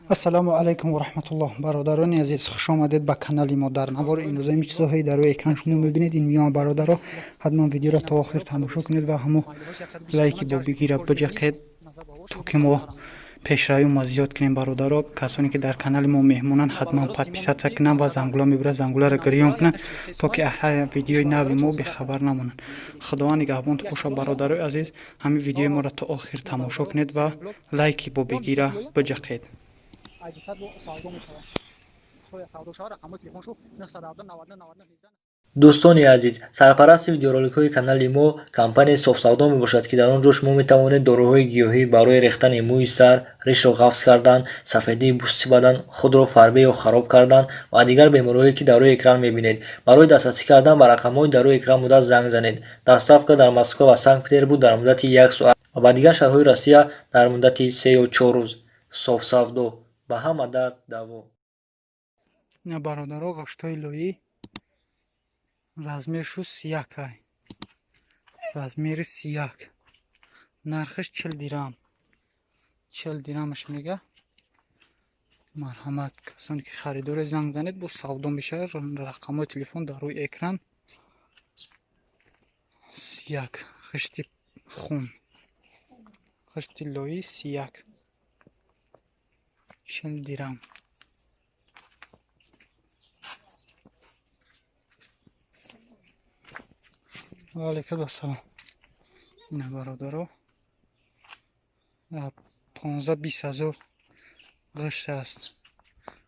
Ассалому алайкум ва раҳматуллоҳ. Бародарони азиз, хуш омадед ба канали мо. Дар навори имрӯза ин чизҳое дар рӯи экран шумо мебинед, ин миён бародаро, ҳатман видеоро то охир тамошо кунед ва ҳамо лайки бо бигира биҷақед, то ки мо пешравии мо зиёд кунем. Бародаро, касоне ки дар канали мо меҳмонанд, ҳатман подписаться кунанд ва зангула мебира, зангуларо гирён кунанд, то ки ҳар видеои нави мо бехабар намонанд. Худованд нигаҳбонтон бошад, бародарои азиз. Ҳамин видеои моро то охир тамошо кунед ва лайки бо бигира биҷақед. Дӯстони азиз, сарпарасти видеороликҳои канали мо компанияи Софсавдо мебошад, ки дар он ҷо шумо метавонед доруҳои гиёҳӣ барои рехтани мӯи сар, ришро ғафз кардан, сафедии пӯсти бадан, худро фарбе ё хароб кардан ва дигар бемориҳое, ки дар рӯи экран мебинед. Барои дастрасӣ кардан ба рақамҳои дар рӯи экран буда занг занед. Доставка дар Москва ва Санкт-Петербург дар муддати як соат ва ба дигар шаҳрҳои Россия дар муддати 3 ё 4 рӯз. Софсавдо ба ҳама дард даво. Ина, бародаро, ғаштои лоӣ, размершу 31 ай, размери 31, нархаш 40 дирам, 40 дирамаш мега. Марҳамат, касоне ки харидоре, занг занед, бо савдо мешавад. Рақамҳои телефон дар рӯи экран. 31, хишти хун, хишти лоӣ, 31, 40 дирам. Ваалайкум ассалом. Ина, бародаро, 15-20 ҳазор ғишт аст.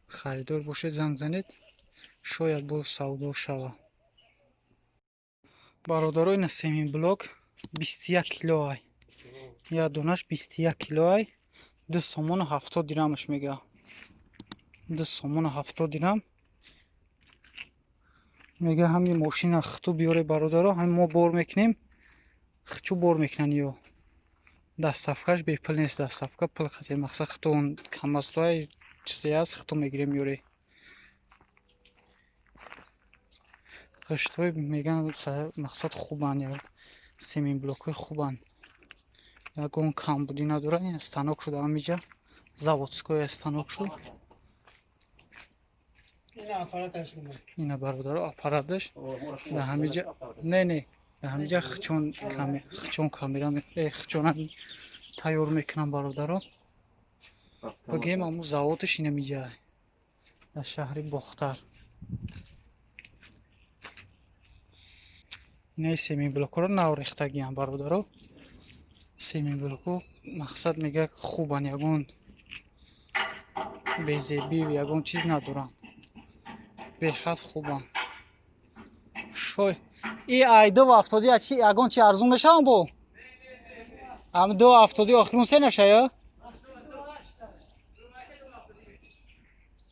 Харидор бошед, занг занед, шояд боз савдо шавад. Бародаро, ина семинблок, 21 кило ай, як донаш 21 кило ай, 2 сомону 70 дирамаш мега, 2 сомону 70 дирам мега. Ҳамин мошина хиту биёре, бародаро, ҳамин мо бор мекунем, хичу бор мекунанд ё доставкаш бепул нест, доставка пул қатӣ. Мақсад, хиту камастуай чизе аст, хиту мегирем, меёре. Ғиштҳои меган, мақсад, хубанд, семинблокҳои хубанд, ягон камбудӣ надорад. Ин станок шуда, ҳамиҷа заводской станок шуд. Ина, бародаро, аппараташ дар ҳамиҷа. Не, не, дар ҳамиҷа хичон камера, хичона тайёр мекунам, бародаро. Бигем, ҳамун заводаш инамиҷа, дар шаҳри Бохтар. Инаи семинблокҳоро нав рехтагиам, бародаро. Семинблокҳо, мақсад, мега, хубанд, ягон безебию ягон чиз надоранд, беҳад хубанд. Шой и ай 2,70 чи ягон чи арзун мешавам бо ам 2,70 охирун се нашая.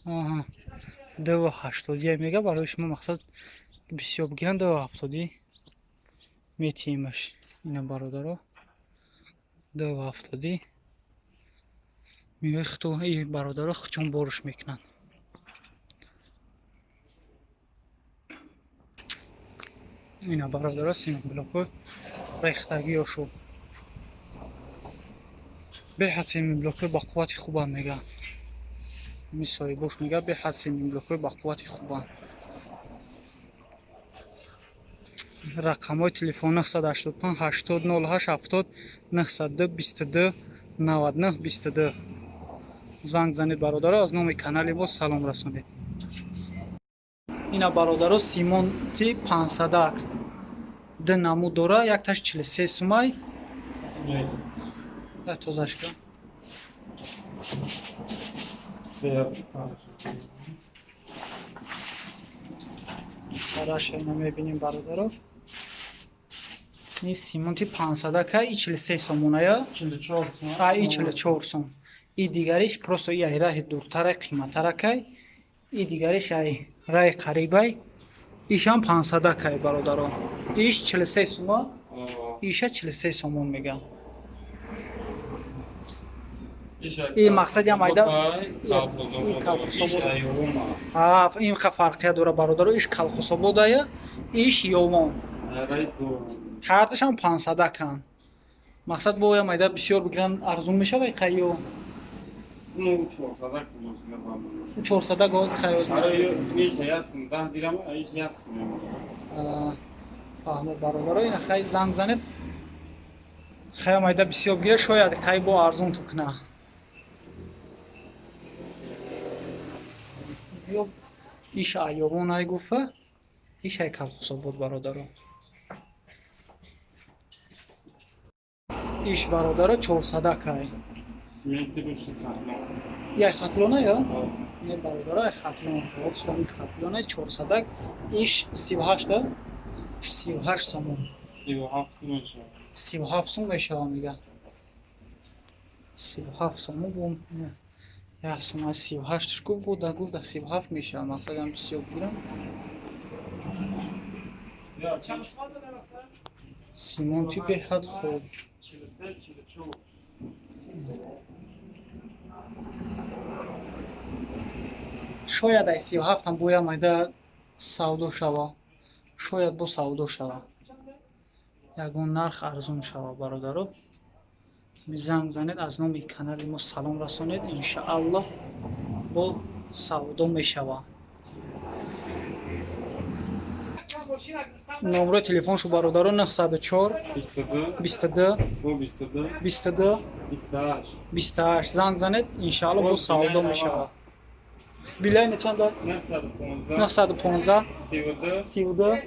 2,80 мега. Барои шумо, мақсад, бисёр бигиранд, 2,70 метиҳемаш. Ина, бародаро, 2,70 меои хиту. И, бародаро, хичон борш мекунанд. Ина, бародаро, семинблокҳо рехтагиёшу беҳад семинблокҳои бақуввати хубанд, мега. Ҳамин соҳибош мега, беҳад семинблокҳои бақуввати хубанд. Рақамҳои телефон: 985 80 08 70, 902 22 99 22. Занг занед, бародаро, аз номи канали мо салом расонед. Ина, бародаро, симонти пансадак, ду намуд дора, якташ 43 сумай. Тозашка раша ина мебинем, бародаро. Ин симонти пансадака, и 43 сомоная, и 44 сом. И дигариш просто и ай раҳи дуртара, қиматтаракай, и дигариш ай раҳи қарибай, ишам пансадакай, бародаро. Иш 43 сума, иша 43 сомон мегам. И мақсади ам айда ин фарқия дора, бародаро. Иш калхосободая, иш ёмон, ҳардашам пансадакан. Мақсад, боя майда бисёр бигиран, арзун мешавад қайё. Ну, 400 кило. 400 гол хаёз меравад. Ниша ясн 10 дирам, иш ясн. Фаҳмо бародаро, ина хай занг занед. Хай майда бисёр гира, шояд хай бо арзон ту кна. Ё иш айёбон ай гуфа, иш ай калхусобод бародаро. Иш бародаро 400 кай. Яй хатлона я? Не бародаро, ай хатлон. Вот шами хатлона 400 иш 38 да? 38 сомон. 37 сум мешавад. 37 сум мешавад мега. 37 сомон бум. Я сум 38 гуфт, буда гуфт 37 мешавад. Масалан бисёр гирам. Симонти беҳад хуб. 43 44. Шояд ай 37 ҳам боя майда савдо шава. Шояд бо савдо шава. Ягон нарх арзон шава бародаро. Занг занед, аз номи канали мо салом расонед, иншааллоҳ бо савдо мешава. Номрои телефоншу бародаро 904 22 22 28 28. Занг занед, иншааллоҳ бо савдо мешава. Билайни чанд? 915 32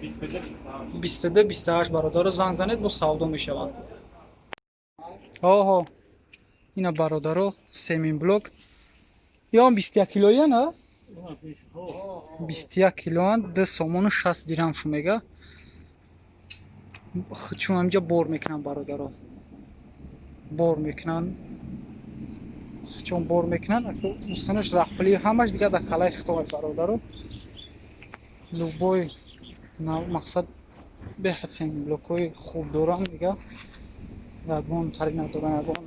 22 28 бародаро занг занед, бо савдо мешавад. Оҳо, ина бародаро семин блок. Ё 21 килоя на? 21 килоан 2 сомону 60 дирам шу мега. Чун ҳаминҷа бор мекунанд бародаро. Бор мекунанд. Чун бор мекунанд, устанаш раҳпулӣ ҳамаш дигар дар калаи хитой бародаро. Любой мақсад беҳад семин блокҳои хуб доранд мега. Ягон тари надоранд, ягон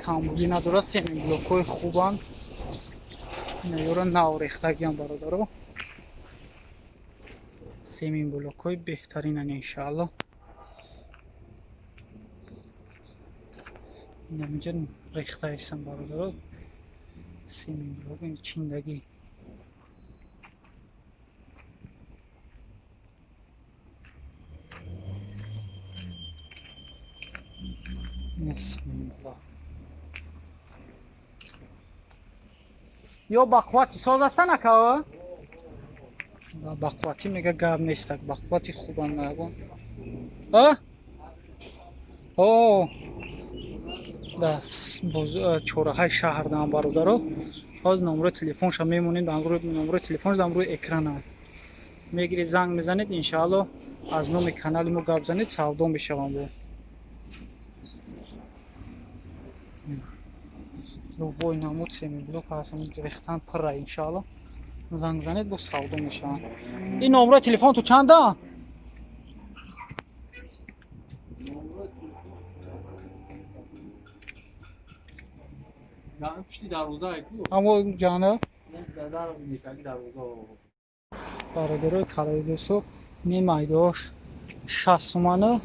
камбудӣ надорад, семин блокҳои хубанд. Ёра нав рехтагиам бародаро. Семин блокҳои беҳтаринан иншааллоҳ. Инаминҷа рехтаистам бародаро. Семин блок чиндагӣ. Бисмиллоҳ. Ё ба қуввати соз ҳастан ака? Ба қуввати мега гап нестак, ба қуввати хубан ягон. А? О. Да боз чораҳаи шаҳр даам бародаро. Ҳозир номрои телефонша мемонем, номрои телефонш дар рӯи экрана. Мегиред, занг мезанед, иншааллоҳ аз номи канали мо гап занед, савдо мешавам бо. Любой намуд семин блок ҳаст, рехтан пурра иншааллоҳ. Занг занед, бо савдо мешаванд. Ин номрои телефон ту чанда? Амо ҷана? Бародарои калайдосо, нимайдош 60 сомона,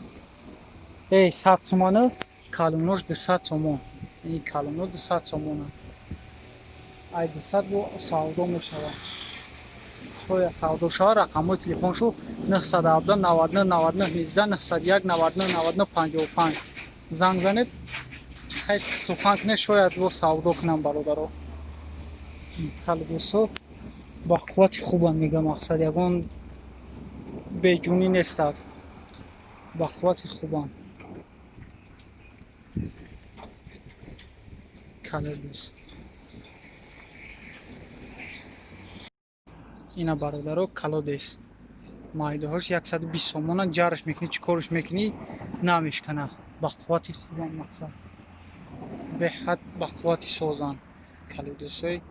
100 сомона, калонош 200 сомон. Ин калоно 200 сомона. Ай 200 бо савдо мешавад. Шояд савдо шавад. Рақамҳои телефоншу 917 99 99 19 901 99 99 55. Занг занед, хай сухан кунед, шояд бо савдо кунам бародаро. Калдосо ба қуввати хубанд мега, мақсад ягон беҷунӣ нестад. Ба қуввати хубанд. Калдос. Ина бародаро калодес. Майдаҳош 120 сомона, ҷарш мекунӣ, чӣ корш мекунӣ, намешкана. Ба қуввати хубанд мақсад. Беҳад ба қуввати созанд. Калодесҳои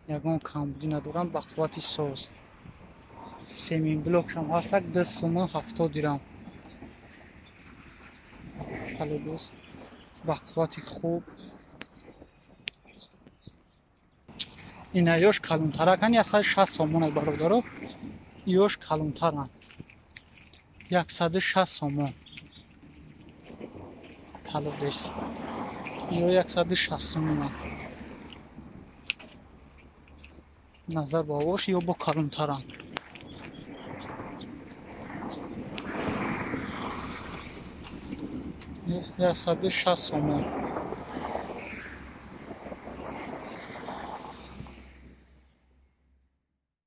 ягон камбудӣ надоранд, ба қуввати соз. Семин блокшам ҳастак 2 сомон 70 дирам. Калодес ба қуввати хуб. Ина ёш калонтаракан 160 сомон бародаро. Ёш калонтаран 160 сомон. Калодес. Ё 160 сомон. Назар ба овош ё бо калонтаранд. 160 сомон.